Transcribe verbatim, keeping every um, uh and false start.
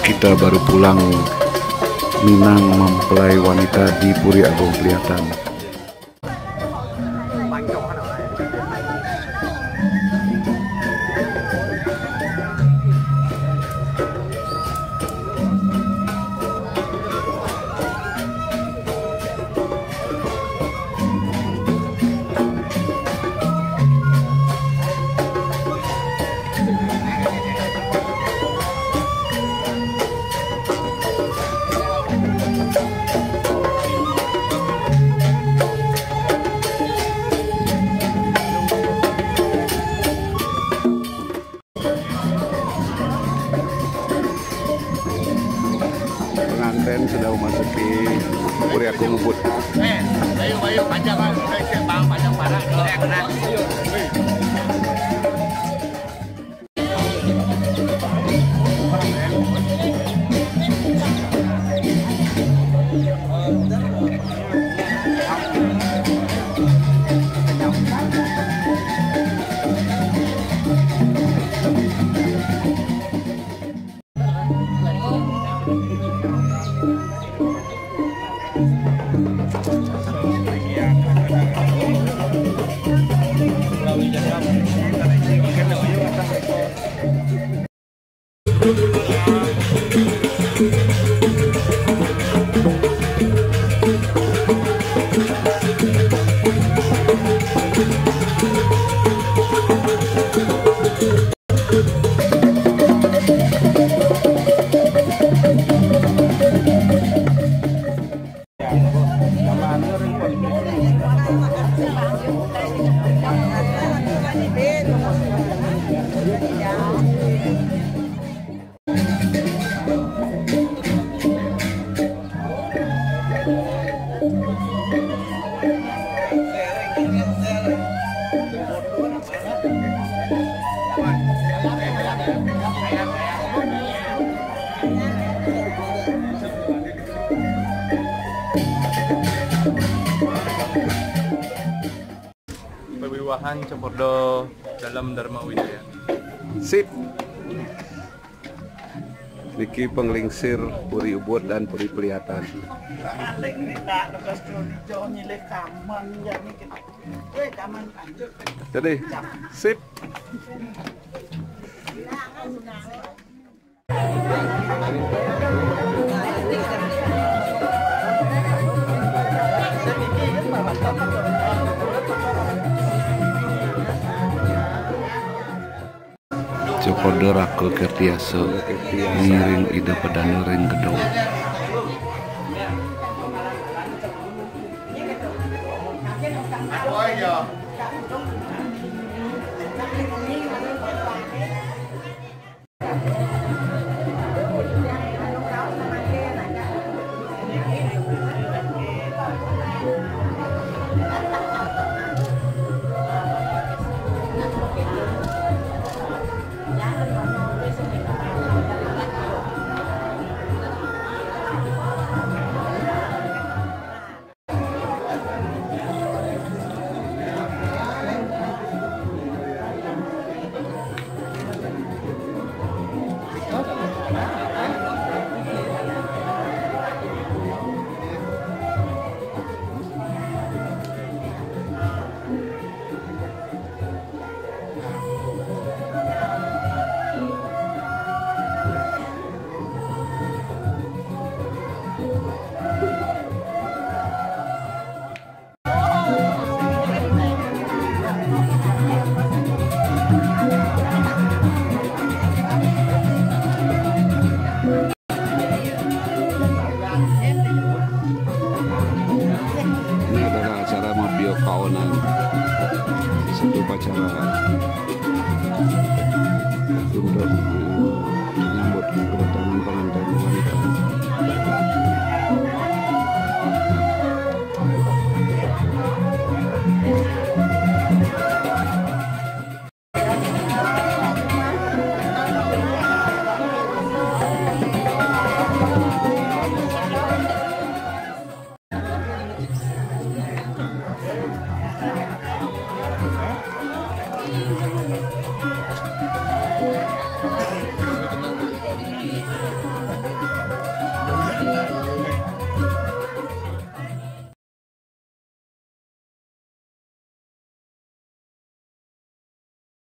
Kita baru pulang Minang mempelai wanita di Puri Agung Peliatan. Pengantin sudah memasuki Puri Agung Ubud. Eh, ayo, ayo, panjang, ayo, ayo, bang, panjang parah, kalau yang kena. Pewiwahan Cokordo Dalem Dharma Wijaya. Sip. Niki penglingsir Puri Ubud dan Puri Peliatan. Paling nih, Pak, lekas dulu nyilih kaman, ya, niki. Weh, kaman panjang. Jadi, sip. Cokordo Raka Kertiasa ngiring Ida Pedanda ring gedong.